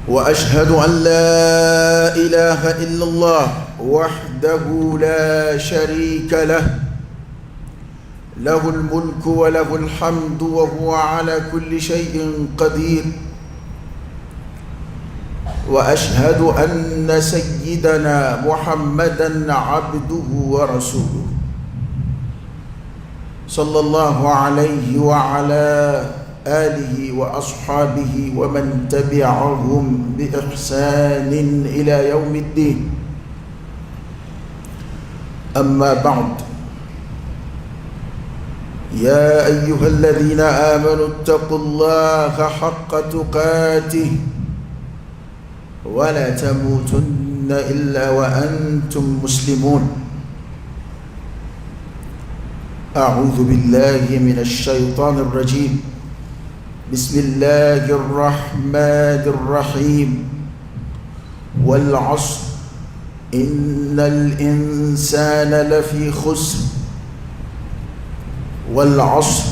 وأشهد أن لا إله إلا الله وحده لا شريك له، له الملك وله الحمد وهو على كل شيء قدير. وأشهد أن سيدنا محمدا عبده ورسوله صلى الله عليه وعلى آله وأصحابه ومن تبعهم بإحسان إلى يوم الدين. أما بعد، يا أيها الذين آمنوا اتقوا الله حق تقاته ولا تموتن إلا وأنتم مسلمون. أعوذ بالله من الشيطان الرجيم. بسم الله الرحمن الرحيم. والعصر، إن الإنسان لفي خسر. والعصر،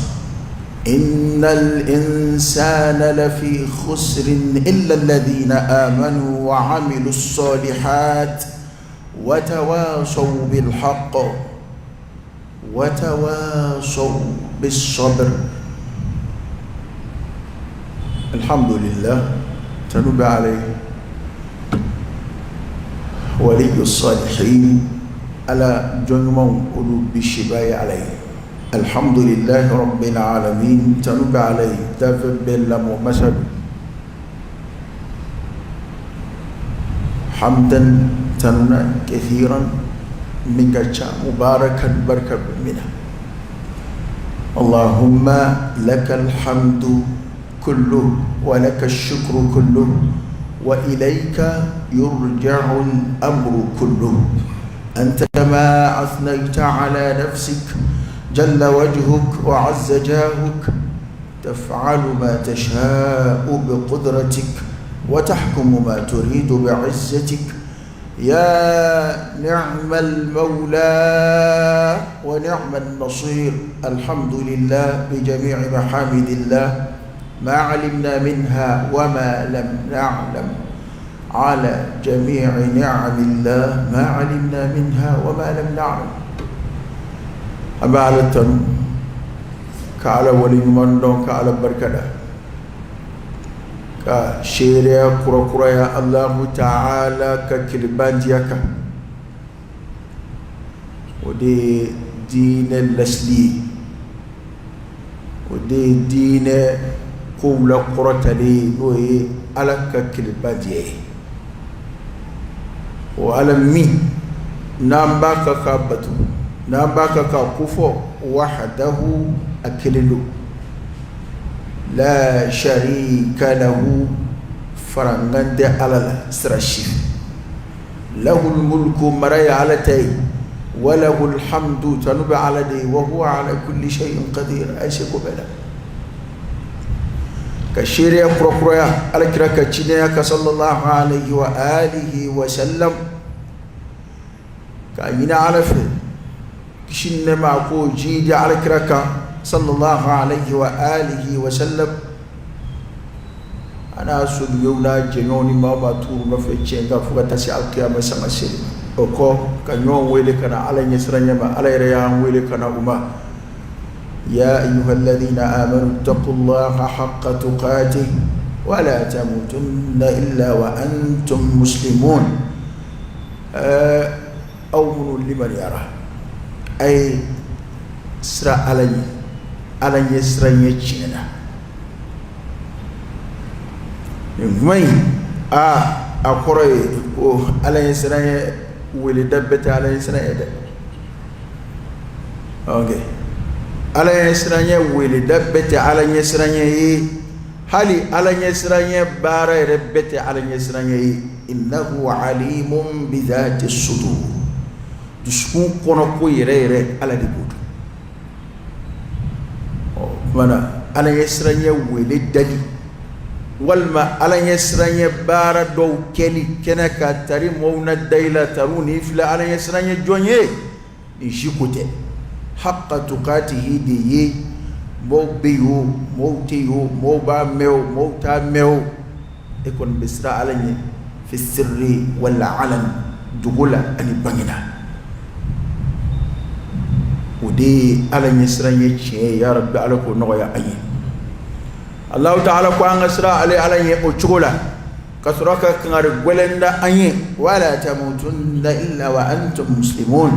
إن الإنسان لفي خسر إلا الذين آمنوا وعملوا الصالحات وتواصوا بالحق وتواصوا بالصبر. الحمد لله، tanu bɛ Ala ye، ولي الصالحين، Ala jɔn ɲumanw olu bisibaa ye Ala ye. الحمد لله رب العالمين، tanu bɛ Ala ye، dafɛn bɛɛ lamɔ masa don. حمدا، tanu na، كثيرا، min ka ca، مباركا، barika bɛ min na. اللهم لك الحمد كله ولك الشكر كله وإليك يرجع الأمر كله، أنت كما أثنيت على نفسك، جل وجهك وعز جاهك، تفعل ما تشاء بقدرتك وتحكم ما تريد بعزتك، يا نعم المولى ونعم النصير. الحمد لله بجميع محامد الله، ما علمنا منها وما لم نعلم، على جميع نعم الله، ما علمنا منها وما لم نعلم. An bɛ Ala tanu ka Ala waleɲuman dɔn, ka Ala barikada, ka seereya kurakuraya Alahu taala ka kelenbantiya kan. O de ye diinɛ lasili ye, o de ye diinɛ kow la kɔrɔtalen ye, n'o ye Ala ka kelenbantiya ye. O Ala min n'an b'a kan k'a bato, n'an b'a kan k'a kofɔ، وحده، a kelen don، لا شريك له، farankan tɛ Ala la sira si fɛ. له الملك، mara ye Ala ta ye، وله الحمد، tanu bɛ Ala de ye، وهو على كل شيء قدير، a ye seko bɛɛ la. Ka seereya kurakuraya Ala kira ka cidenya kan صلى الله عليه وآله وسلم، k'a ɲini Ala fɛ kisi ni nɛɛma a k'o jiidi Ala kira kan صلى الله عليه وآله وسلم، a n'a sodugew n'a jɛɲɔgɔnw ni maa o maa tugur'u nɔfɛ tiɲɛ kan fo ka taa se alikiyama sama seli. O kɔ, ka ɲɔgɔn wele ka na Ala ɲɛsiranɲɛ ma. Ala yɛrɛ y'an wele ka na u ma: يا أيها الذين آمنوا اتقوا الله حق تقاته ولا تموتن إلا وأنتم مسلمون. Aw minnu limaniyara, a ye siran Ala ɲɛ, Ala ɲɛ siran ɲɛ tiɲɛ na. Nin kuma in, aa, a kɔrɔ ye ko Ala ɲɛ siran ɲɛ weleda bɛɛ tɛ Ala ɲɛ siran ye dɛ. Ok, Ala ɲɛ siranɲɛ weleda bɛɛ tɛ Ala ɲɛ siranɲɛ ye, hali Ala ɲɛ siranɲɛ baara yɛrɛ bɛɛ tɛ Ala ɲɛ siranɲɛ ye. إنه عليم بذات الصدور، dusukun kɔnɔ ko yɛrɛ yɛrɛ, Ala de b'o dɔn. Ɔ tuma na, Ala ɲɛ siranɲɛ wele dali walima Ala ɲɛ siranɲɛ baara dɔw kɛli kɛnɛ ka tari mɔgɔw na da i la, tariw ni filɛ Ala ɲɛ siranɲɛ jɔn ye, nin si ko tɛ. حق تقاته de ye. Mɔgɔw bɛ yen o, mɔgɔw tɛ yen o, mɔgɔw b'a mɛn o, mɔgɔw t'a mɛn o. E kɔni bɛ siran Ala ɲɛ fi sirri wal alan, dogo la ani bange na. O de ye Ala ɲɛsiran ye tiɲɛ ye. Ya rabbi, Ala k'o nɔgɔya an ye. Alahu taala ko an ka siran ale Ala ɲɛ o cogo la, ka sɔrɔ ka kangari gɛlɛn da an ye: wala tamutunna illa wa antum muslimun,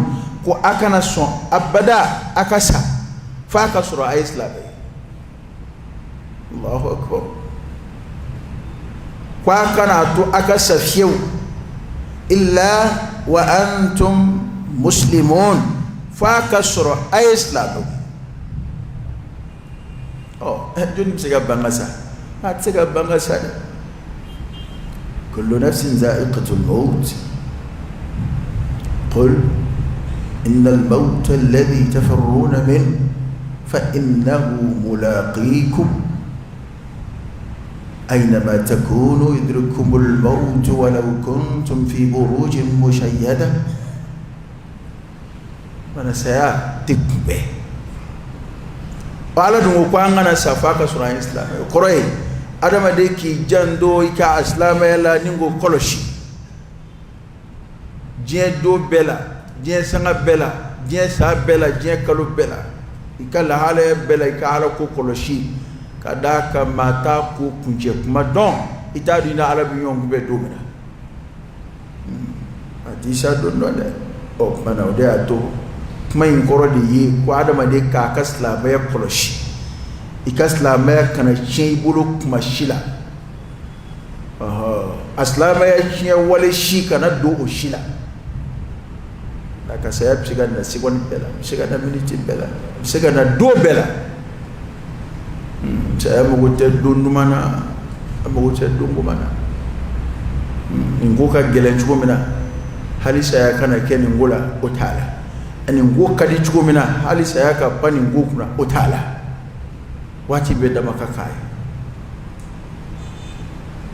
ko a kana sɔn abada a ka sa f'a ka sɔrɔ a ye silamɛ ye. Allahu akbar. Ko a kana to a ka sa fiyewu illa wa antum muslimun, f'a ka sɔrɔ a ye silamɛ. Ɔ, jɔnni bɛ se ka ban ka sa? A tɛ se ka ban ka sa dɛ. Kullu nafsin za'iqatul maut, qul innal mauta alladhi tafirruna min fa innahu mulaqikum aynama takunu yudrikkumul maut walau kuntum fi burujin mushayyada. Mana saya tɛ kunbɛn. Ala dun ko ko an kana sa f'a ka sɔrɔ an ye silamɛ ye. O kɔrɔ ye adamaden k'i janto i ka silamɛya la ni k'o kɔlɔsi diɲɛ don bɛɛ la, diɲɛ sanga bɛɛ la, diɲɛ san bɛɛ la, diɲɛ kalo bɛɛ la, i ka lahalaya bɛɛ la, i ka Ala ko kɔlɔsi, ka d'a kan maa t'a ko kuncɛ kuma dɔn. I t'a dɔn i ni Ala bɛ ɲɔgɔn kunbɛn don min na. A t'i sa don dɔn dɛ. O tuma na, o de y'a to kuma in kɔrɔ de ye ko adamaden k'a ka silamɛya kɔlɔsi, i ka silamɛya kana tiɲɛ i bolo kuma si la. A silamɛya tiɲɛ wale si kana don o si la. Nka ka saya bɛ se ka na seconde bɛɛ la, bɛ se ka na minute bɛɛ la, bɛ se ka na don bɛɛ la. Saya mago tɛ don duman na, a mago tɛ don goman na. Nin ko ka gɛlɛn cogo min na, hali saya kana kɛ nin ko la, o t'a la. Nin ko ka di cogo min na, hali saya ka pan nin ko kunna, o t'a la. Waati bɛɛ dama ka kan ye,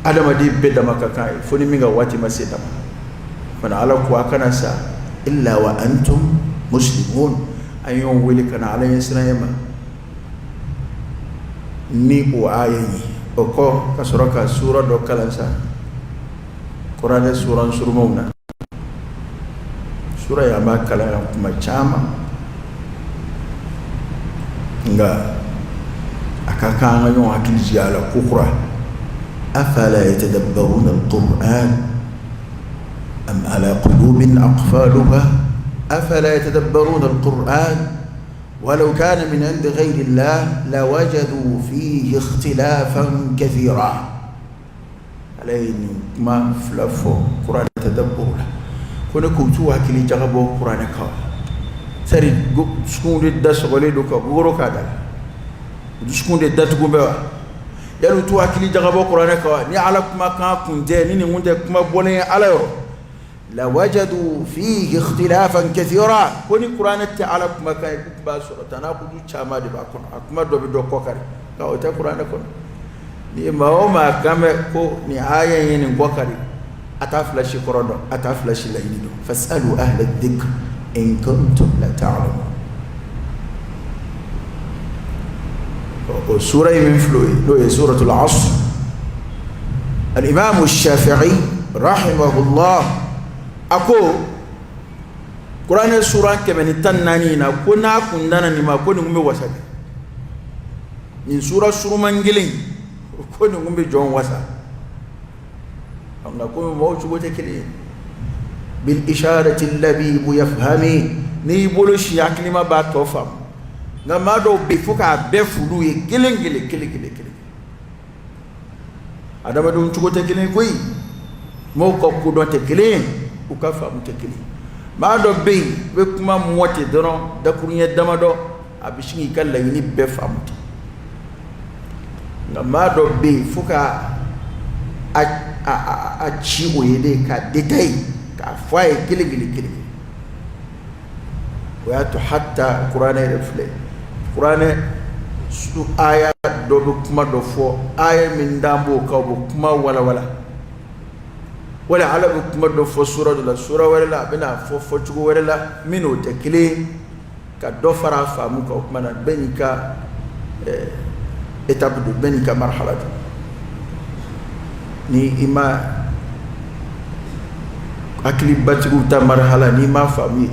adamaden bɛɛ dama ka kan ye, fo ni min ka waati ma se dama fana. Ala ko a kana sa illa wa antum muslimun. An y'o wele ka na Ala ɲɛsiranɲɛ ma ni o aya ye. O kɔ, ka sɔrɔ ka sura dɔ kalan sa, kuranɛ sura surumanw na. Sura ye, an b'a kalan yan kuma caman, nka a ka kan an ka ɲɔgɔn hakili jigin a la ko kura. Afala yatadabbaruna alquran am ala qulubin aqfaluha. Afala yatadabbaruna alquran walau kana min indi ghayri llah lawajadu fihi ikhtilafan kathira. Ala ye nin kuma fila fɔ kuranɛ tadabbur la, ko ne k'u t'u hakili jagabɔ kuranɛ kan. Sari dusukun de da sɔgɔlen don ka gogoro k'a da la, dusukun de datugu bɛ wa? Yali u t'u hakili jagabɔ kuranɛ kan wa? Ni Ala kumakan kun tɛ, ni nin kun tɛ kuma bɔlen ye Ala yɔrɔ, lawajadu fihi ikhtilafan kathira, ko ni kuranɛ tɛ Ala kumakan ye, k'u tun b'a sɔrɔ tanakudu caman de b'a kɔnɔ, a kuma dɔ bɛ dɔ kɔ kari, nka o tɛ kuranɛ kɔnɔ. Ni ye maa o maa kan mɛn ko nin aya in ye nin kɔ kari, a t'a fila si kɔrɔ dɔn, a t'a fila si laɲini dɔn. Fasalu ahla dhikr in kuntum la ta'lamun. O sura in min filɛ o ye, n'o ye suratul asr, al-imam shafi'i rahimahullah a ko kuranɛ sura 114 in na, ko n'a kun danna nin ma, ko nin kun bɛ wasa dɛ. Nin sura suruman kelen, ko nin kun bɛ jɔn wasa. Nka ko mɔgɔw cogo tɛ kelen ye. Bil isharati labibu yafhami, n'i bolo si, hakilima b'a tɔ faamu. Nka maa dɔw bɛ fo k'a bɛɛ f'olu ye kelen kelen kelen kelen kelen. Adamadenw cogo tɛ kelen koyi, mɔgɔw ka kodɔn tɛ kelen ye, u ka faamu tɛ kelen. Maa dɔ bɛ yen, i bɛ kuma mɔ ten dɔrɔn, dakuruɲɛ damadɔ, a bɛ sin k'i ka laɲini bɛɛ faamu ten. Nka maa dɔ bɛ yen, fo ka a ci o ye de, ka détail k'a fɔ a ye kelen kelen kelen. O y'a to hata kuranɛ yɛrɛ filɛ, kuranɛ su aya dɔ bɛ kuma dɔ fɔ, aya min dan b'o kan, o bɛ kuma walawala. Wala Ala bɛ kuma dɔ fɔ sura dɔ la, sura wɛrɛ la, a bɛna fɔ fɔcogo wɛrɛ la min n'o tɛ kelen, ka dɔ fara a faamu kan. O tuma na, bɛɛ n'i ka étape don, bɛɛ n'i ka marhala don. Ni i ma hakilibatigiw ta marhala n'i m'a faamu ye,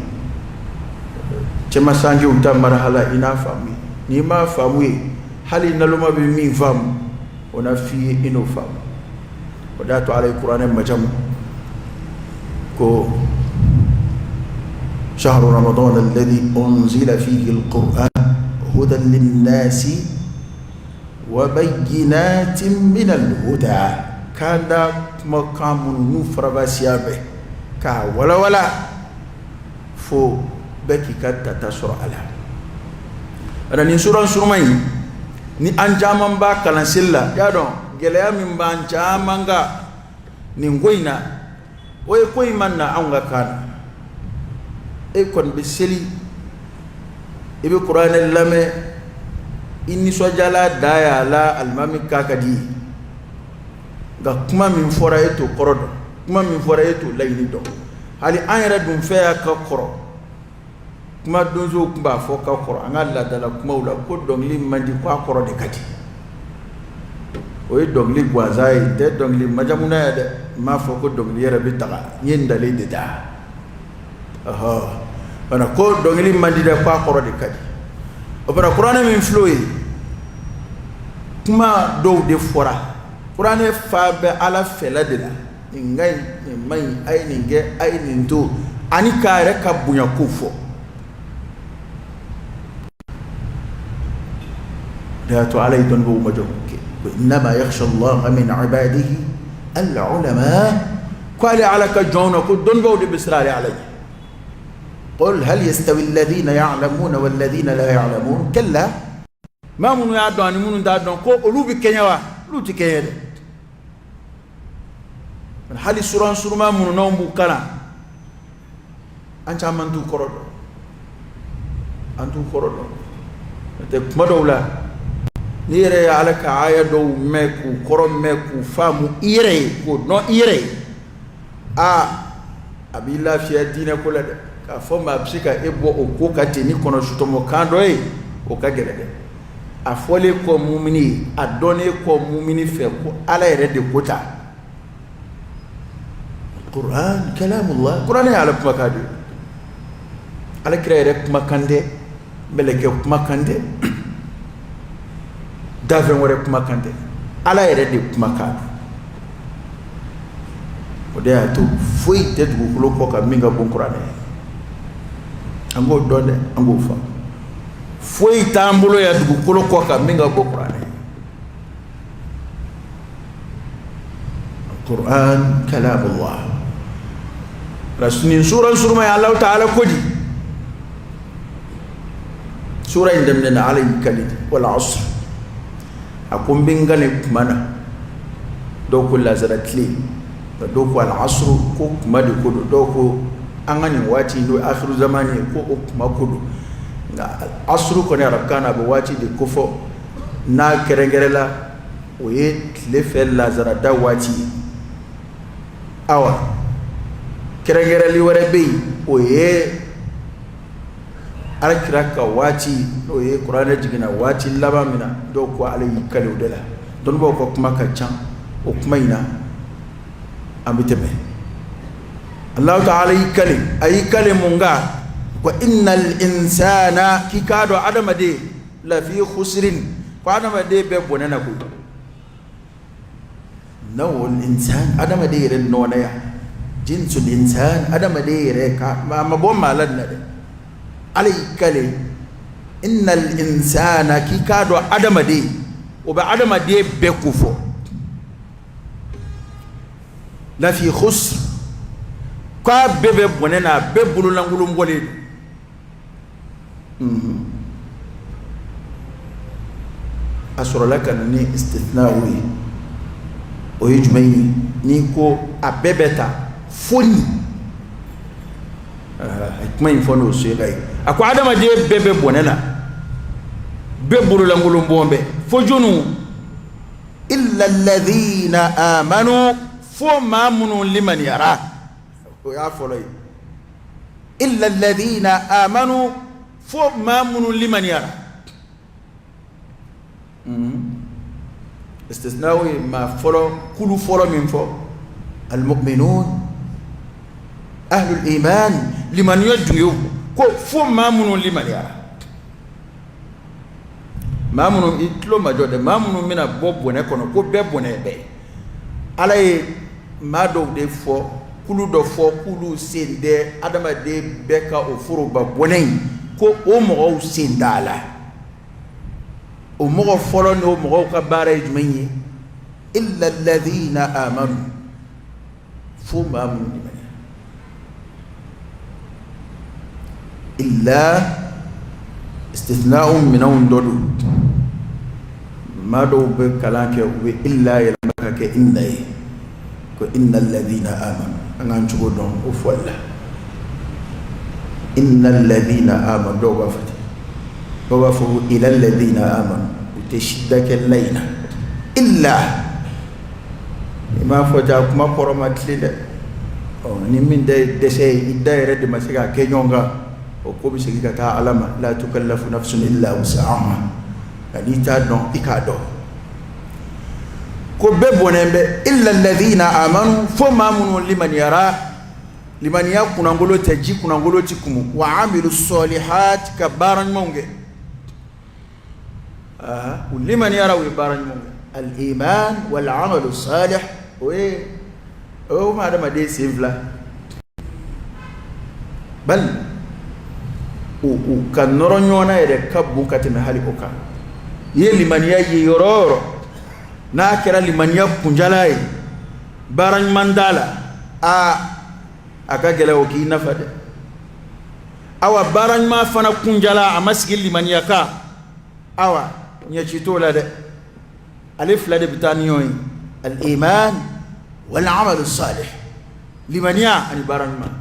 cɛmasanjɛw ta marhala i n'a faamu ye, n'i m'a faamu ye, hali naloma bɛ min faamu o na f'i ye, i n'o faamu. O de y'a to Ala ye kuranɛ majamu ko shahru ramadan alladhi unzila fihi alquran hudan linnasi wa bayyinatin min alhuda. Kanda kumakan minnu n'u farabasiya bɛ k'a walawala fo bɛɛ k'i ka tata sɔrɔ a la. Wala nin suran suruma in ni an caman b'a kalan seli la, y'a dɔn gɛlɛya min b'an caman kan nin ko in na, o ye ko in ma na anw ka kan na. E kɔni bɛ seli, i bɛ kuranɛ lamɛn, i nisɔndiyala da y'a la, alimami kan ka di ye, nka kuma min fɔra e t'o kɔrɔ dɔn, kuma min fɔra e t'o laɲini dɔn. Hali an yɛrɛ dun fɛ yan ka kɔrɔ, kuma donsow tun b'a fɔ ka kɔrɔ an ka laadala kumaw la ko dɔnkili man di, ko a kɔrɔ de ka di. O ye dɔnkili gansan ye, tɛ dɔnkili majamuna ye dɛ. N m'a fɔ ko dɔnkili yɛrɛ bɛ daga, n ye ntalen de da. Ɔhɔ, wala ko dɔnkili man di dɛ, ko a kɔrɔ de ka di. O fana kuranɛ min filɛ o ye, kuma dɔw de fɔra. Kuranɛ fa bɛ Ala fɛla de la, nin ka ɲi, nin man ɲi, a ye nin kɛ, a ye nin to, ani k'a yɛrɛ ka bonya ko fɔ. De y'a to Ala ye dɔnnibaaw majamu kɛ innama yakhsha Allaha min ibadihi al-ulama, ko ale Ala ka jɔnw na ko dɔnnibaaw de bɛ siran ale Ala ɲɛ. Qul hal yastawi alladhina ya'lamuna walladhina la ya'lamun kalla. Maa minnu y'a dɔn ani minnu t'a dɔn, ko olu bɛ kɛɲɛ wa? Olu tɛ kɛɲɛ dɛ. Hali suran suruma minnu n'anw b'u kalan, an caman t'u kɔrɔ dɔn, an t'u kɔrɔ dɔn. N'o tɛ kuma dɔw la, n'i yɛrɛ ye Ala ka aya dɔw mɛn k'u kɔrɔ mɛn k'u faamu i yɛrɛ ye, k'o dɔn i yɛrɛ ye, aa a b'i lafiya diinɛ ko la dɛ. K'a fɔ maa bɛ se ka e bɔ o ko kan ten ni kɔnɔ sutɔmɔ kan dɔ ye, o ka gɛlɛn dɛ. A fɔlen kɔ mumini ye, a dɔnnen kɔ mumini fɛ ko Ala yɛrɛ de ko ta. Qur'an kalamullah, kuranɛ ye Ala kumakan de ye, Ala kira yɛrɛ kumakan tɛ, mɛlɛkɛ kumakan tɛ, dafɛn wɛrɛ kumakan tɛ, Ala yɛrɛ de kumakan don. O de y'a to foyi tɛ dugukolo kɔ kan min ka bon kuranɛ ye. An k'o dɔn dɛ, an k'o faamu. Foyi t'an bolo yan dugukolo kɔ kan min ka bon kuranɛ ye. Qur'an kalamullah. Nin sura suruma ye Alahu taala ko di, sura in daminɛ na Ala y'i kali wal asr, a ko n bɛ n kali kuma na. Dɔw ko lazara tile, dɔw ko al asr ko kuma de ko don, dɔw ko an ka nin waati n'o ye akhiru zamani ye ko o kuma ko don. Nka asr kɔni arabukan na a bɛ waati de kofɔ, n'a kɛrɛnkɛrɛnla o ye tile fɛ lazarada waati ye. Awa kɛrɛnkɛrɛnli wɛrɛ bɛ yen, o ye alakira ka waati, n'o ye kuranɛ jiginna waati laban min na. Dɔw ko Ala y'i kali o de la. Dɔnnibaaw ka kuma ka ca o kuma in na, an bɛ tɛmɛ. Alahu taala y'i kali, a y'i kali mun kan? Ko innal insana, k'i k'a dɔn adamaden, lafi khusrin, ko adamaden bɛ bɔnɛ na koyi. Nawul insan, adamaden yɛrɛ nɔnaya, jinsul insan, adamaden yɛrɛ ka a ma bɔ maa la nin na dɛ. Ala y'i kali innal insana, k'i k'a dɔn adamaden, o bɛ adamaden bɛɛ ko fɔ, lafi khusr, k'a bɛɛ bɛ bɔnɛ na, a bɛɛ bololankolon bɔlen don. A sɔrɔla ka na ni istithna ye, o ye jumɛn ye? N'i ko a bɛɛ bɛ ta fo nin kuma in fɔ n'o sega ye, a ko adamaden bɛɛ bɛ bɔnɛ na, bɛɛ bololankolon bɔn bɛ, fo jɔnniw? Illa alladhina amanu, fo maa minnu limaniyara. O y'a fɔlɔ ye. Illa alladhina amanu, fo maa minnu limaniyara. Istisna'u ye maa fɔlɔ, kulu fɔlɔ min fɔ, almu'minun ahlul iman, limaniya dungew ko, fo maa minnu limaniyara, maa minnu, i tulo majɔ dɛ, maa minnu bɛna bɔ bɔnɛ kɔnɔ, ko bɛɛ bɔnɛ bɛɛ. Ala ye maa dɔw de fɔ, kulu dɔ fɔ k'olu sen tɛ adamaden bɛɛ ka o foroba bɔnɛ in, ko o mɔgɔw sen t'a la. O mɔgɔ fɔlɔ n'o mɔgɔw ka baara ye jumɛn ye? Illa alladhina amanu, fo maa minnu limaniya. Illa istithna'u minɛnw dɔ don. Maa dɔw bɛ kalan kɛ, u bɛ illa yɛlɛma ka kɛ inna ye, ko inna alladhina amanu. An k'an cogo dɔn o fɔli la. Inna alladhina amanu, dɔw b'a fɔ ten, dɔw b'a fɔ ko ila alladhina amanu, u tɛ shidda kɛ la in na. Illa i m'a fɔ ten, a kuma kɔrɔ ma tilen dɛ. Ɔ ni min da ye dɛsɛ ye, i da yɛrɛ de ma se k'a kɛ ɲɔgɔn kan, o ko bɛ segin ka taa Ala ma. La tukallafu nafsun illa wus'aha. Nka n'i t'a dɔn, i k'a dɔn ko bɛɛ bɔnɛ bɛ, illa alladhina amanu, fo maa minnu limaniyara. Limaniya kunnangolo tɛ, ji kunnangolo tɛ kumu. Wa amilu salihat, ka baara ɲumanw kɛ. U limaniyara, u ye baara ɲumanw kɛ. Al-iman wal amalu salih, o ye o ma adamaden sen fila bali u ka nɔrɔ ɲɔgɔn na yɛrɛ ka bon ka tɛmɛ hali o kan. I ye limaniya ye yɔrɔ o yɔrɔ, n'a kɛra limaniya kunjala ye, baara ɲuman t'a la, aa, a ka gɛlɛn o k'i nafa dɛ. Awa, baara ɲuman fana kunjala, a ma sigi limaniya kan, awa, ɲɛci t'o la dɛ. Ale fila de bɛ taa ni ɲɔgɔn ye, al-iman wal amalu salih, limaniya ani baara ɲuman.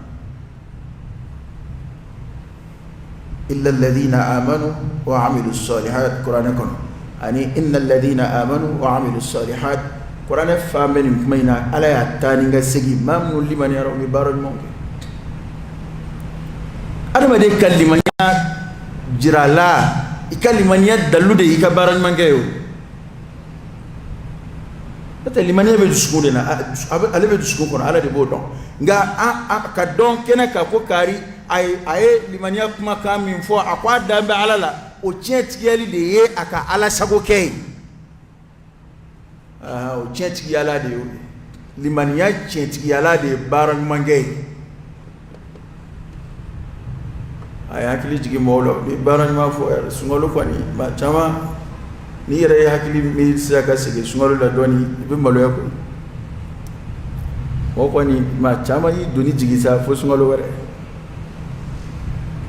Illa alladhina amanu wa amilu salihat, kuranɛ kɔnɔ, ani inna alladhina amanu wa amilu salihat, kuranɛ fan bɛ nin kuma in na. Ala y'a taa ni ka segin, maa minnu limaniyara, u ye baara ɲuman kɛ. Adamaden ka limaniya jira la, i ka limaniya dalu de y'i ka baara ɲuman kɛ ye. O n'o tɛ, limaniya bɛ dusukun de na, ale bɛ dusukun kɔnɔ, Ala de b'o dɔn. Nka a ka dɔn kɛnɛ kan ko kari a ye limaniya kumakan min fɔ, a ko a dan bɛ Ala la, o tiɲɛtigiyali de ye a ka Ala sago kɛ ye. O tiɲɛtigiyala de ye, limaniya tiɲɛtigiyala de ye baara ɲumankɛ ye. A ye hakili jigin mɔgɔw la, ni baara ɲuman fɔ sunkalo kɔni, maa caman, n'i yɛrɛ ye hakili min sera ka segin sunkalo la dɔɔnin, i bɛ maloya koyi. Mɔgɔ kɔni, maa caman y'i doni jigin sa fo sunkalo wɛrɛ,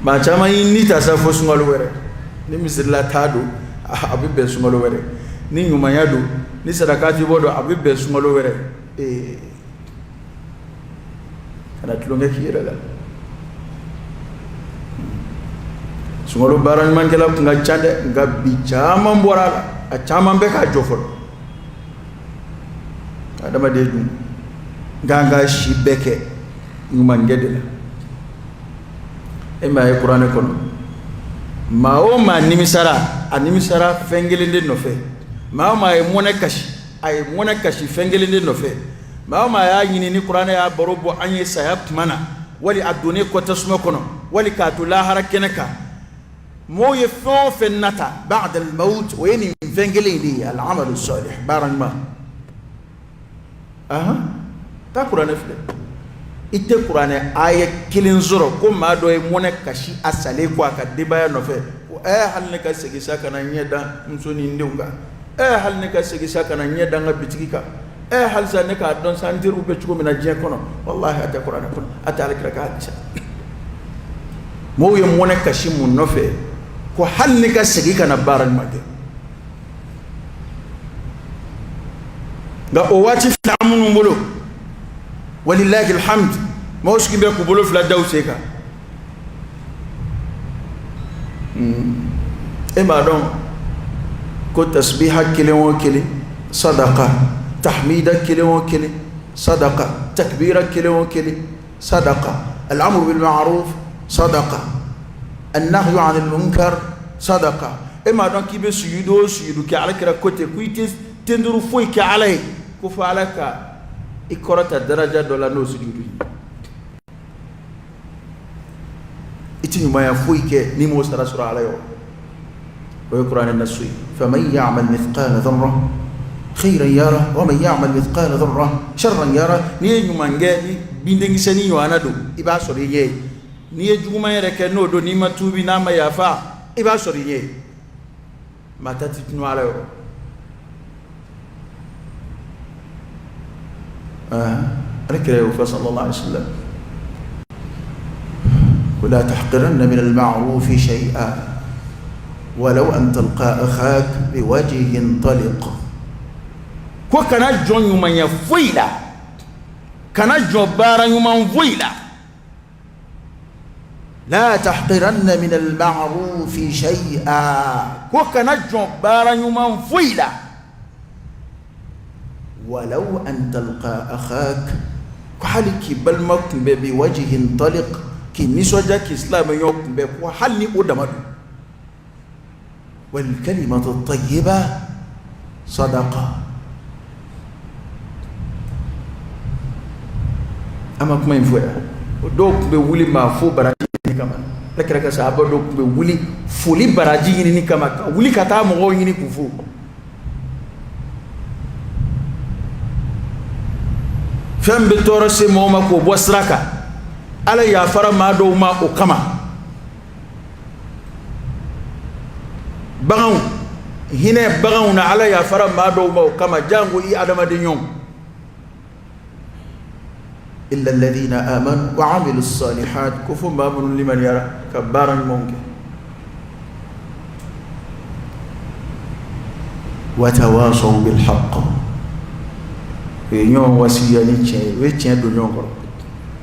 maa caman y'i ni ta sa fo sunkalo wɛrɛ. Ni misirila taa don, a bɛ bɛn sunkalo wɛrɛ. Ni ɲumanya don, ni sarakati bɔ don, a bɛ bɛn sunkalo wɛrɛ. Ee, kana tulonkɛ k'i yɛrɛ la. Sunkalo baara ɲumankɛla tun ka ca dɛ, nka bi caman bɔra a la, a caman bɛ k'a jɔ fɔlɔ. Adamaden dun k'an ka si bɛɛ kɛ ɲumankɛ de la. E m'a ye kuranɛ kɔnɔ, maa o maa nimisara, a nimisara fɛn kelen de nɔfɛ. Maa o maa ye mɔnɛ kasi, a ye mɔnɛ kasi fɛn kelen de nɔfɛ. Maa o maa y'a ɲini, ni kuranɛ y'a baro bɔ an ye saya tuma na, wali a donnen kɔ tasuma kɔnɔ, wali k'a to lahara kɛnɛ kan, mɔgɔw ye fɛn o fɛn nata ba'da al-maut, o ye nin fɛn kelen in de ye, al-amalu salih, baara ɲuman. Ahan, taa kuranɛ filɛ, i tɛ kuranɛ aya kelen sɔrɔ ko maa dɔ ye mɔnɛ kasi a salen kɔ a ka denbaya nɔfɛ ko ɛɛ, hali ne ka segin sa ka na ɲɛ da muso ni n denw kan, ɛɛ, hali ne ka segin sa ka na ɲɛ da n ka bitigi kan, ɛɛ, halisa ne k'a dɔn sa n teriw bɛ cogo min na diɲɛ kɔnɔ. Walahi, a tɛ kuranɛ kɔnɔ, a tɛ alakira ka hadisa. Mɔgɔw ye mɔnɛ kasi mun nɔfɛ? Ko hali ne ka segin ka na baara ɲuman kɛ. Nka o waati fila minnu bolo, walilahi alhamd, mɔgɔw sigi bɛ k'u bolo fila da u sen kan. E m'a dɔn ko tasbiha kelen o kelen sadaka, tahmida kelen o kelen sadaka, takbira kelen o kelen sadaka, al'amru bil ma'ruf sadaka, an-nahyu 'anil munkar sadaka. E m'a dɔn k'i bɛ sujudu o sujudu kɛ, alakira ko ten, ko i tɛ ten duuru foyi kɛ Ala ye ko fo Ala ka i kɔrɔta daraja dɔ la n'o sujudu ye. I tɛ ɲumanya foyi kɛ n'i m'o sara sɔrɔ Ala yɔrɔ. O ye kuranɛ nasu ye. Faman ya'mal mithqala dharra khayran yara wa man ya'mal mithqala dharra sharran yara. N'i ye ɲuman kɛ ni bindenkisɛnin ɲɔgɔnna don, i b'a sɔrɔ i ɲɛ ye. N'i ye juguman yɛrɛ kɛ n'o don, n'i ma tuubi, n'a ma yafa, i b'a sɔrɔ i ɲɛ ye. Maa ta tɛ tunu Ala yɔrɔ. Ala kira y'o fɔ sallallahu alaihi wasallam ko la tahqiranna min al-ma'rufi shay'an walau an talqa akhak biwajhin taliq. Ko kana jɔn ɲumanya foyi la, kana jɔn baara ɲuman foyi la. La tahqiranna min al-ma'rufi shay'an, ko kana jɔn baara ɲuman foyi la. Walau an talqa akhak, ko hali k'i balima kunbɛn biwajhin taliq, k'i nisɔndiya k'i silamɛɲɔgɔn kunbɛn, ko hali ni o dama don. Wal kalimatu tayyiba sadaqa. An ma kuma in fɔ yan. O dɔw tun bɛ wuli maa fo baraji ɲini kama. Ala kira ka sahaba dɔw tun bɛ wuli foli baraji ɲinini kama, ka wuli ka taa mɔgɔw ɲini k'u fo. Fɛn bɛ tɔɔrɔ se mɔgɔ ma k'o bɔ sira kan, Ala yafara maa dɔw ma o kama. Baganw hinɛ baganw na, Ala yafara maa dɔw ma o kama, janko i adamaden ɲɔgɔn. Illa alladhina amanu wa amilu salihat, ko fo maa minnu limaniyara ka baara ɲumanw kɛ. Wa tawasaw bil haqq, u ye ɲɔgɔn wasiya ni tiɲɛ ye, u ye tiɲɛ don ɲɔgɔn kɔrɔ.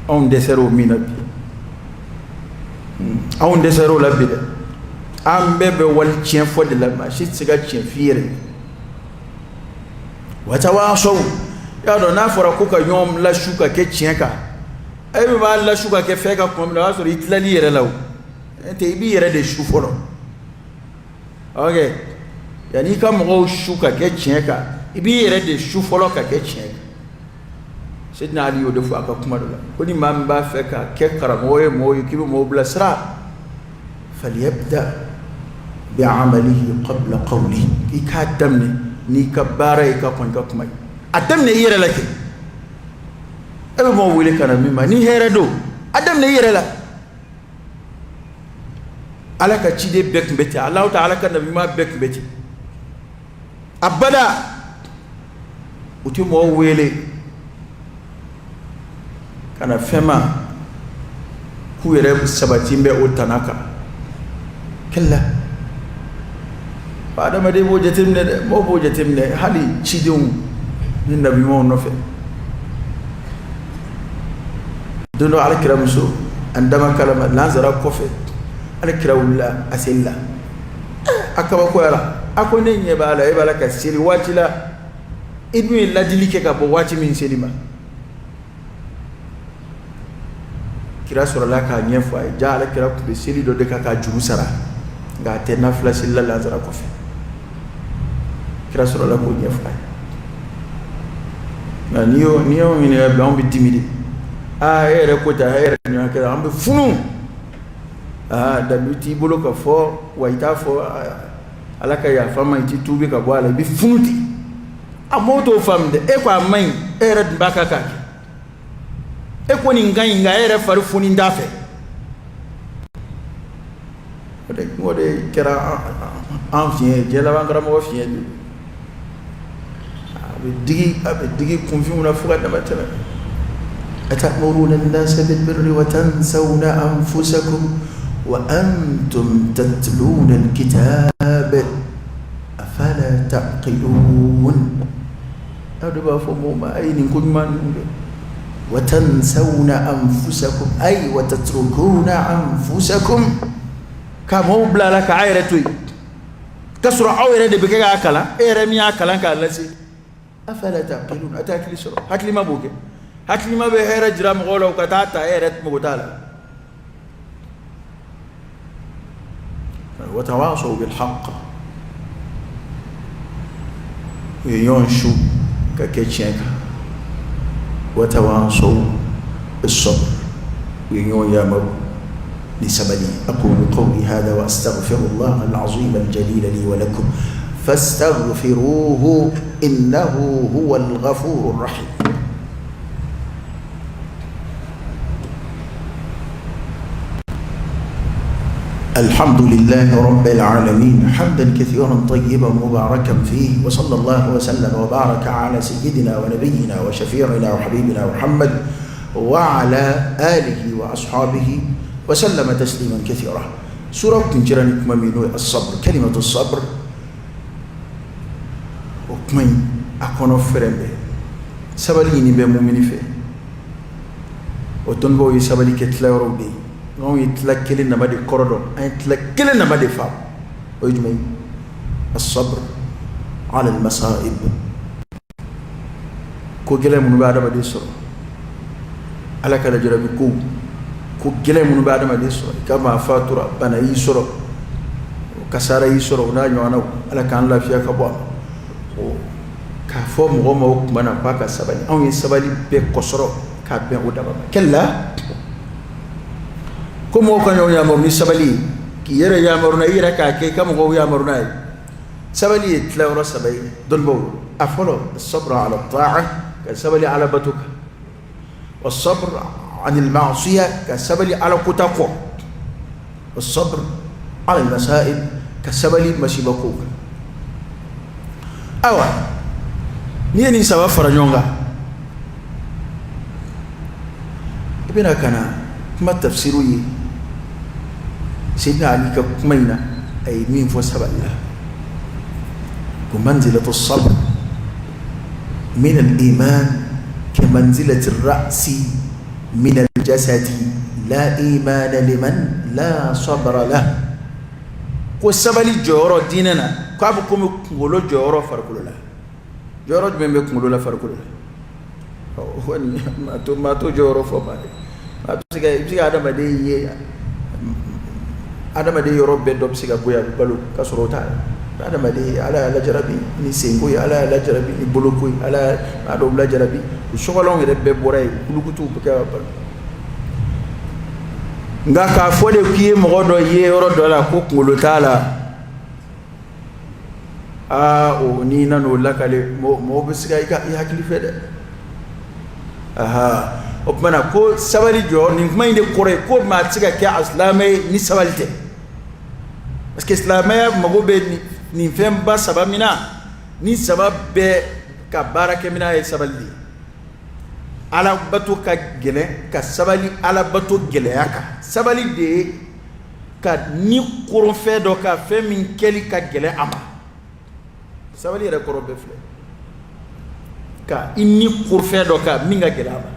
Anw dɛsɛra o min na bi, anw dɛsɛra o la bi dɛ. An bɛɛ bɛ wali tiɲɛ fɔ de la, maa si tɛ se ka tiɲɛ f'i yɛrɛ ye. Wa tawasaw, y'a dɔn n'a fɔra ko ka ɲɔgɔn lasu ka kɛ tiɲɛ kan, e bɛ b'a lasu ka kɛ fɛn kan tuma min na, o y'a sɔrɔ i tilal'i yɛrɛ la o. N'o tɛ i b'i yɛrɛ de su fɔlɔ. Ok, yanni i ka mɔgɔw su ka kɛ tiɲɛ kan, i b'i yɛrɛ de su fɔlɔ ka kɛ tiɲɛ kan. Seydina Ali y'o de fɔ a ka kuma dɔ la, ko ni maa min b'a fɛ ka kɛ karamɔgɔ ye mɔgɔw ye, k'i bɛ mɔgɔw bilasira, falyabda bi'amalihi qabla qawlihi, i k'a daminɛ n'i ka baara ye ka kɔn i ka kuma ye. A daminɛ i yɛrɛ la kɛ. E bɛ mɔgɔw wele ka na min ma ni hɛrɛ don, a daminɛ i yɛrɛ la. Ala ka ciden bɛɛ tun bɛ ten, Alahu taala ka nabi ɲuman bɛɛ tun bɛ ten. Abada u tɛ mɔgɔw wele ka na fɛn ma k'u yɛrɛ sabati bɛ o tana kan. Kalla, adamaden b'o jateminɛ dɛ, mɔgɔw b'o jateminɛ, hali cidenw ni nabi ɲumanw nɔfɛ. Don dɔ, ala kira muso an dama kalama, lansara kɔfɛ, ala kira wulila a seli la. A kabakoyara, a ko ne ɲɛ b'a la, e b'a la ka seli waati la, i dun ye ladili kɛ ka bɔ waati min seli ma. Kira sɔrɔla k'a ɲɛfɔ a ye. Ja ala kira tun bɛ seli dɔ de kan k'a juru sara, nka a tɛ nafila seli la lansara kɔfɛ. Kira sɔrɔla k'o ɲɛfɔ a ye. Nka n'i y'o ɲininka bi, anw bɛ dimi de. Aa, e yɛrɛ ko tan, e yɛrɛ ɲɔgɔn kɛ, an bɛ funu. Aa, dalu t'i bolo ka fɔ wa, i t'a fɔ Ala ka yafa ma, i t'i tuubi ka bɔ a la, i bɛ funu ten. A mɔgɔw t'o faamu dɛ. E ko a man ɲi, e yɛrɛ dun b'a kan k'a kɛ. E ko nin ka ɲi, nka e yɛrɛ fari foni t'a fɛ. O de kɛra an fiɲɛ ye, diɲɛ laban karamɔgɔ fiɲɛ de. A bɛ digi, a bɛ digi kunfinw na fo ka dama tɛmɛ. Atamuruna an-nasa bil-birri wa tansawna anfusakum wa antum tatluna al-kitab afala taqilun. Aw de b'a fɔ mɔgɔw ma a ye nin ko ɲuman ninnu kɛ. Wa tansawna anfusakum ay wa tatrukuna anfusakum, ka mɔgɔw bila a la k'a yɛrɛ to yen, k'a sɔrɔ aw yɛrɛ de bɛ kɛ k'a kalan, e yɛrɛ min y'a kalan k'a lase. Afala taqilun, a tɛ hakili sɔrɔ. Hakilima b'o kɛ, hakilima bɛ hɛrɛ jira mɔgɔw la, u ka taa ta, e yɛrɛ mago t'a la. Wa tawasaw bil haqq, U ye ɲɔgɔn su ka kɛ tiɲɛ kan. Watawasaw bisabr, u ye ɲɔgɔn yamaru ni sabali. Aqulu qawli hadha wa astaghfirullah al-azim al-jalil li wa lakum fastaghfiruhu innahu huwal ghafurur rahim. الحمد لله رب العالمين حمدا كثيرا طيبا مباركا فيه، وصلى الله وسلم وبارك على سيدنا ونبينا وشفيعنا وحبيبنا محمد وعلى آله وأصحابه وسلم تسليما كثيرا. Sura kuncɛra ni kuma min n'o ye الصبر، كلمة الصبر. O kuma in a kɔnɔ fɛrɛ bɛɛ sabali ɲini bɛ mumini fɛ. O dɔnnibaw ye sabali kɛ tilayɔrɔw de ye. Anw ye tila kelen nama de kɔrɔ dɔn, an ye tila kelen nama de faamu. O ye jumɛn ye? الصبر على المصائب. Ko gɛlɛn minnu bɛ adamaden sɔrɔ, Ala ka lajarabi kow, ko gɛlɛn minnu bɛ adamaden sɔrɔ, i ka maa fatura, bana y'i sɔrɔ, kasara y'i sɔrɔ, o n'a ɲɔgɔnnaw, Ala k'an lafiya ka bɔ a ma. K'a fɔ mɔgɔ ma o tuma na k'a ka sabali, anw ye sabali bɛɛ kɔsɔrɔ k'a bɛn o daba ma. Kɛlɛ ko mɔgɔw ka ɲɔgɔn yamaru ni sabali ye, k'i yɛrɛ yamaru na, i yɛrɛ k'a kɛ, i ka mɔgɔw yamaru n'a ye. Sabali ye tilayɔrɔ saba ye dɔnnibaw. A fɔlɔ, الصبر على الطاعة, ka sabali Ala bato kan. والصبر عن المعصية, ka sabali Ala kota kɔ. والصبر على المصائب, ka sabali masiba kow kan. Ayiwa, n'i ye nin saba fara ɲɔgɔn kan, i bɛna ka na kuma tafsiru ye Seydina Ali ka kuma in na, a ye min fɔ sabali la, ko منزلة الصبر من الإيمان كمنزلة الرأس من الجسد، لا إيمان لمن لا صبر له. Ko sabali jɔyɔrɔ diinɛ na, k'a bɛ komi kunkolo jɔyɔrɔ farikolo la. Jɔyɔrɔ jumɛn bɛ kunkolo la farikolo la? Maa t'o jɔyɔrɔ fɔ maa de. A bɛ se ka, i bɛ se ka adamaden ye, adamaden yɔrɔ bɛɛ dɔ bɛ se ka bɔ yen, a bɛ balo ka sɔrɔ o t'a ye. Adamaden, Ala y'a lajarabi ni senko ye, Ala y'a lajarabi ni boloko ye, Ala y'a dɔw lajarabi, u sɔgɔlanw yɛrɛ bɛɛ bɔra yen, kulukutuw bɛ kɛ ka balo. Nka k'a fɔ de k'i ye mɔgɔ dɔ ye yɔrɔ dɔ la ko kunkolo t'a la, aa, o n'i nan'o lakale, mɔgɔ bɛ se ka i hakili fɛ dɛ. Aha, o tuma na ko sabali jɔ, nin kuma in de kɔrɔ ye ko maa tɛ se ka kɛ a silamɛ ye ni sabali tɛ, parce que silamɛya mago bɛ nin fɛnba saba min na, ni saba bɛɛ ka baarakɛminɛn ye sabali de ye. Ala bato ka gɛlɛn, ka sabali Ala bato gɛlɛya kan. Sabali de ye ka ni koron fɛn dɔ ka fɛn min kɛli ka gɛlɛn a ma. Sabali yɛrɛ kɔrɔ bɛɛ filɛ, ka i ni koron fɛn dɔ kan min ka gɛlɛn a ma.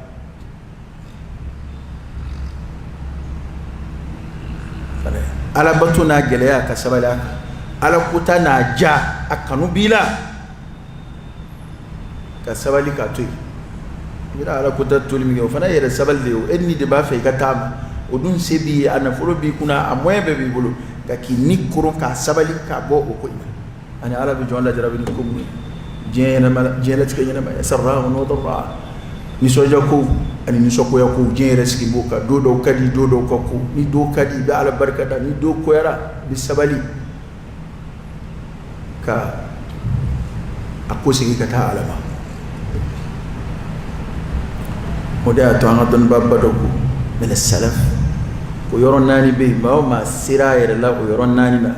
Ala bato n'a gɛlɛya, ka sabali a kan. Ala kota n'a ja, a kanu b'i la, ka sabali k'a to yen. I bɛna Ala kota toli min kɛ, o fana yɛrɛ sabali de ye. O e ni de b'a fɛ i ka taa ma, o dun se b'i ye, a nafolo b'i kunna, a moyen bɛɛ b'i bolo, nka k'i ni koron k'a sabali k'a bɔ o ko in na. Ani Ala bɛ jɔn lajarabi ni ko minnu ye diɲɛ ɲɛnama, diɲɛlatigɛ ɲɛnama, سراء وضراء, nisɔndiya kow ani nisɔngoya kow, diɲɛ yɛrɛ sigi b'o kan. Don dɔw ka di, don dɔw ka ko. Ni don ka di, i bɛ Ala barika da. Ni don koyara, i bɛ sabali ka a ko segin ka taa Ala ma. O de y'a to an ka dɔnnibaaba dɔ ko من السلف, ko yɔrɔ naani bɛ yen, maa o maa sera a yɛrɛ la o yɔrɔ naani na,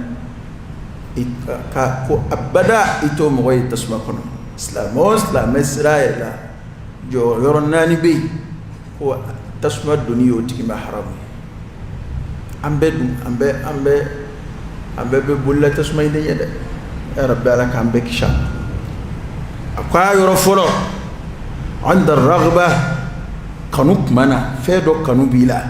ka ko abada i t'o mɔgɔ ye tasuma kɔnɔ. Silamɛ o silamɛ sera a yɛrɛ la jɔ yɔrɔ naani bɛ yen, ko tasuma donni y'o tigi ma haramu ye. An bɛɛ dun, an bɛɛ bɛ bolila tasuma in de ɲɛ dɛ. Ya Rabbi, Ala k'an bɛɛ kisi a ma. A ko a yɔrɔ fɔlɔ, عند الرغبة, kanu tuma na, fɛn dɔ kanu b'i la,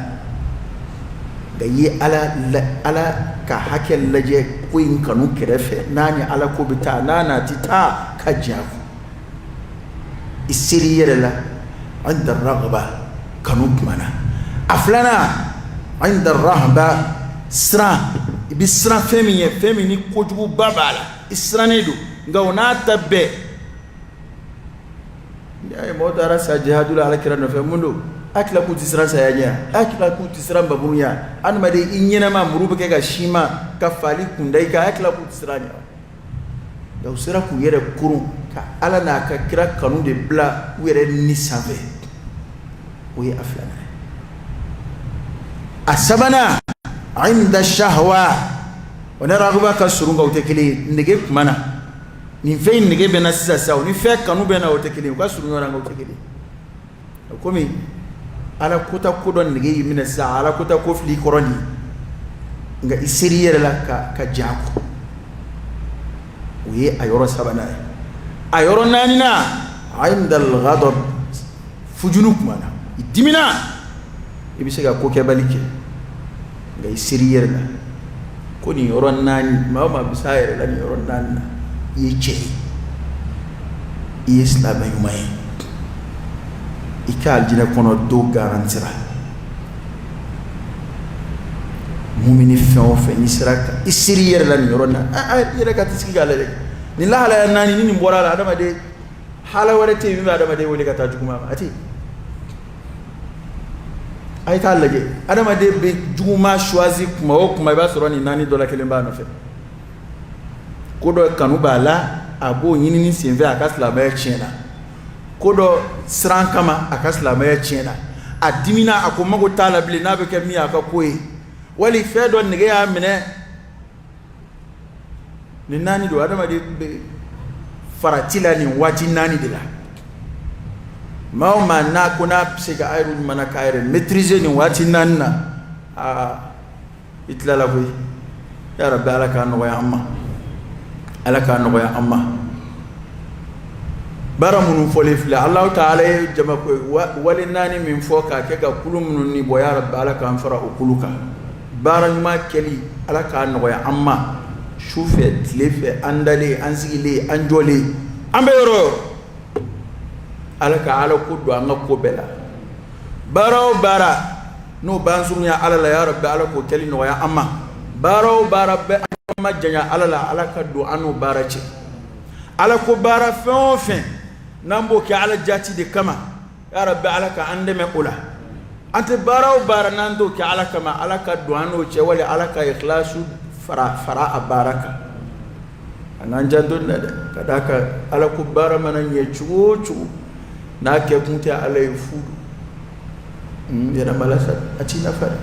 nka i ye Ala ka hakɛ lajɛ ko in kanu kɛrɛfɛ, n'a ni Ala ko bɛ taa, n'a n'a tɛ taa, ka diɲɛ a kɔ, i seri i yɛrɛ la. عند الرغبة, kanu tuma na. A filanan, عند الرهبة, siran. I bɛ siran fɛn min ye, fɛn min ni kojuguba b'a la, i sirannen don, nka o n'a ta bɛɛ N'i y'a ye mɔgɔw taara sa jihadu la ala kira nɔfɛ, mun don? A kila k'u tɛ siran saya ɲɛ, a kila k'u tɛ siran npanmuru ɲɛ. Adamaden, i ɲɛnama, muru bɛ kɛ ka sin i ma, ka faali kunda i kan, a kila k'u tɛ siran ɲɛ. Nka u sera k'u yɛrɛ koron ka ala n'a ka kira kanu de bila u yɛrɛ ni sanfɛ. O ye a filanan ye. A sabanan, inda shahwa, o ni raguba ka surun, nka u tɛ kelen ye. Nege tuma na, nin fɛn in nege bɛ n na sisan sisan, o ni fɛn kanu bɛ n na, o tɛ kelen ye. U ka surun ɲɔgɔn na, nka u tɛ kelen ye. Komi ala kota ko dɔ nege y'i minɛ sisan, ala kota ko fili i kɔrɔ nin, nka i ser'i yɛrɛ la ka jɛn a kɔ. O ye a yɔrɔ sabanan ye. A yɔrɔ naaninan, inda al-ghadab, fujunu tuma na, i dimina, i bɛ se ka ko kɛbali kɛ, nka i ser'i yɛrɛ la. Ko nin yɔrɔ naani, maa o maa bɛ s'a yɛrɛ la nin yɔrɔ naani na, i ye cɛ ye, i ye silamɛ ɲuman ye, i ka alijinɛ kɔnɔ don garantira. Mumini fɛn o fɛn, n'i sera ka i seri i yɛrɛ la nin yɔrɔ na, i yɛrɛ ka t'i sigi k'a lajɛ, nin lahalaya naani, ni nin bɔra a la, adamaden hala wɛrɛ tɛ yen min bɛ adamaden wele ka taa juguman ma, a tɛ yen. A ye t'a lajɛ, adamaden bɛ juguman choisi kuma o kuma, i b'a sɔrɔ nin naani dɔ la kelen b'a nɔfɛ. Ko dɔ kanu b'a la, a b'o ɲinini senfɛ, a ka silamɛya tiɲɛna. Ko dɔ siran kama, a ka silamɛya tiɲɛna. A dimina, a ko mago t'a la bilen, n'a bɛ kɛ min ye, a ka ko ye, wali fɛn dɔ nege y'a minɛ. Nin naani don. Adamaden bɛ farati la nin waati naani de la. Maa o maa n'a ko n'a bɛ se ka a yɛrɛ ɲuman k'a yɛrɛ maîtriser nin waati naani na, aa, i tilala koyi. Ya Rabbi, ala k'a nɔgɔya an ma, ala k'a nɔgɔya an ma. Baara minnu fɔlen filɛ, Alahu taala ye jama wale naani min fɔ k'a kɛ ka kulu minnu ni bɔ, ya Rabbi, ala k'an fara o kulu kan. Baara ɲuman kɛli, ala k'a nɔgɔya an ma, su fɛ, tile fɛ, an dalen, an sigilen, an jɔlen, an bɛ yɔrɔ o yɔrɔ. Ala ka ala ko don an ka ko bɛɛ la. Baara o baara n'o b'an surunya ala la, ya Rabbi, ala k'o kɛli nɔgɔya an ma. Baara o baara bɛ an majanya ala la, ala ka don an n'o baara cɛ. Ala ko baara fɛn o fɛn n'an b'o kɛ ala jati de kama, ya Rabbi, ala ka an dɛmɛ o la. An tɛ baara o baara n'an t'o kɛ ala kama, ala ka don an n'o cɛ, wali ala ka ikhlasu fara fara a baara kan. An k'an janto nin na dɛ, ka d'a kan ala ko baara mana ɲɛ cogo o cogo, n'a kɛ kun tɛ ala ye, fu don, yɛrɛmala sa, a t'i nafa dɛ.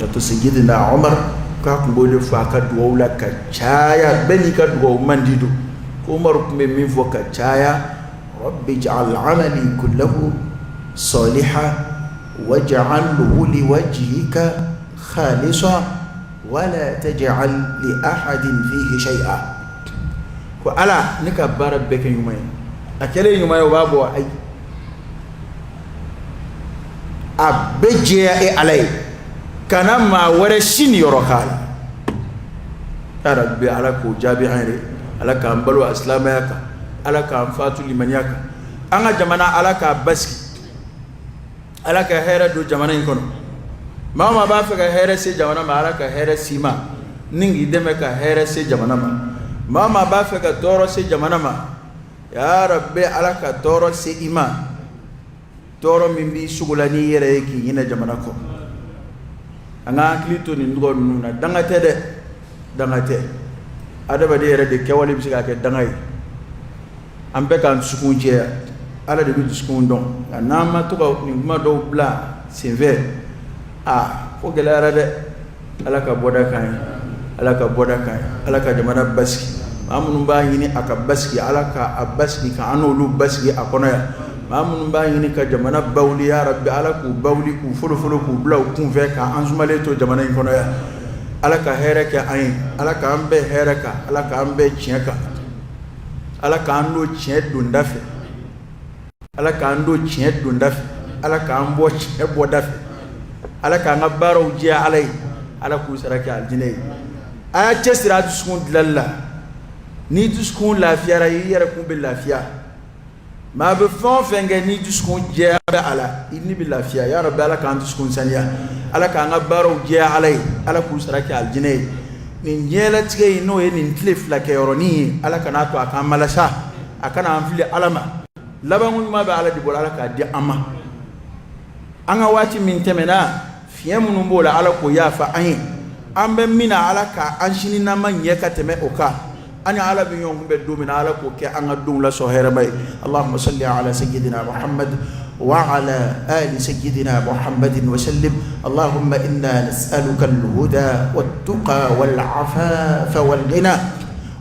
Ka to Sayyidina Umar k'a tun b'o de fɔ a ka dugawu la ka caya. Bɛɛ n'i ka dugawu man di don. Ko Umar tun bɛ min fɔ ka caya: rabbi ij'al amali kullahu salihan waj'alhu liwajhika khalisan wala taj'al li ahadin fihi shay'a. Ko ala, ne ka baara bɛɛ kɛ ɲuman ye. A kɛlen ɲuman ye, o b'a bɔ, ayi, a bɛɛ jɛya e ala ye, kana maa wɛrɛ si niyɔrɔ k'a la. Ya Rabbi, ala k'o jaabi an yɛrɛ. Ala k'an balo a silamɛya kan, ala k'an fatu limaniya kan. An ka jamana, ala k'a basigi, ala ka hɛrɛ don jamana in kɔnɔ. Maa o maa b'a fɛ ka hɛrɛ se jamana ma, ala ka hɛrɛ s'i ma ni k'i dɛmɛ ka hɛrɛ se jamana ma. Maa o maa b'a fɛ ka tɔɔrɔ se jamana ma, ya Rabbi, ala ka tɔɔrɔ se i ma, tɔɔrɔ min b'i sogo la n'i yɛrɛ ye k'i ɲinɛ jamana kɔ. An ka hakili to nin dugawu ninnu na. Danga tɛ dɛ, danga tɛ. Adamaden yɛrɛ de kɛwale bɛ se ka kɛ danga ye. An bɛɛ k'an dusukun jɛya, ala de bɛ dusukun dɔn. Nka n'an ma to ka nin kuma dɔw bila senfɛ, aa, ko gɛlɛyara dɛ. Ala ka bɔda k'an ye, ala ka bɔda k'an ye, ala ka jamana basigi. Maa minnu b'a ɲini a ka basigi, ala ka a basigi ka an n'olu basigi a kɔnɔ yan. Maa minnu b'a ɲini ka jamana bawuli, ya Rabbi, ala k'u bawuli, k'u folofolo, k'u bila u kunfɛ, k'an sumalen to jamana in kɔnɔ yan. Ala ka hɛrɛ kɛ an ye, ala k'an bɛn hɛrɛ kan, ala k'an bɛn tiɲɛ kan, ala k'an don tiɲɛ donda fɛ, ala k'an don tiɲɛ donda fɛ, ala k'an bɔ tiɲɛ bɔda fɛ, ala k'an ka baaraw jɛya ala ye, ala k'u sara kɛ alijinɛ ye. A y'a cɛsiri a dusukun dilanli la. N'i dusukun lafiyara, i yɛrɛ kun bɛ lafiya. Maa bɛ fɛn o fɛn kɛ, n'i dusukun jɛya bɛ a la, i ni bɛ lafiya. Ya Rabbi, ala k'an dusukun saniya, ala k'an ka baaraw jɛya ala ye, ala k'u sara kɛ alijinɛ ye. Nin diɲɛlatigɛ in, n'o ye nin tile fila kɛyɔrɔnin ye, ala kan'a to a k'an malasa, a kana an fili ala ma. Labanko ɲuman bɛ Ala de bolo, Ala k'a di an ma. An ka waati min tɛmɛna, fiɲɛ minnu b'o la, Ala k'o yafa an ye. An bɛ min na, Ala ka an sininama ɲɛ ka tɛmɛ o kan. An ni Ala bɛ ɲɔgɔn kunbɛn don min na, Ala k'o kɛ an ka donw la sɔn hɛrɛma ye. Allahumma salli ala sayyidina Muhammad wa ala ali sayyidina Muhammadin wa sallim. Allahumma inna nas'aluka al-huda wat-tuqa wal-afafa wal-ghina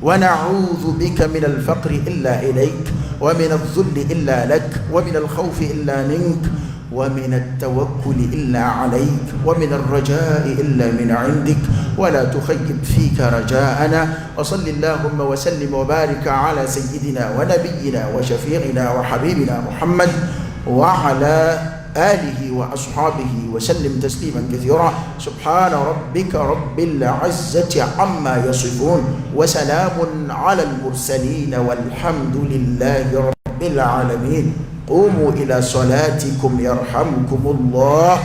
wa na'udhu bika min al-faqri illa ilayk wa min adh-dhulli illa lak wa min al-khawfi illa mink ومن التوكل إلا عليك ومن الرجاء إلا من عندك ولا تخيب فيك رجاءنا. وصل اللهم وسلم وبارك على سيدنا ونبينا وشفيعنا وحبيبنا محمد وعلى آله وأصحابه وسلم تسليما كثيرا. سبحان ربك رب العزة عما يصفون وسلام على المرسلين والحمد لله رب العالمين. قوموا إلى صلاتكم يرحمكم الله.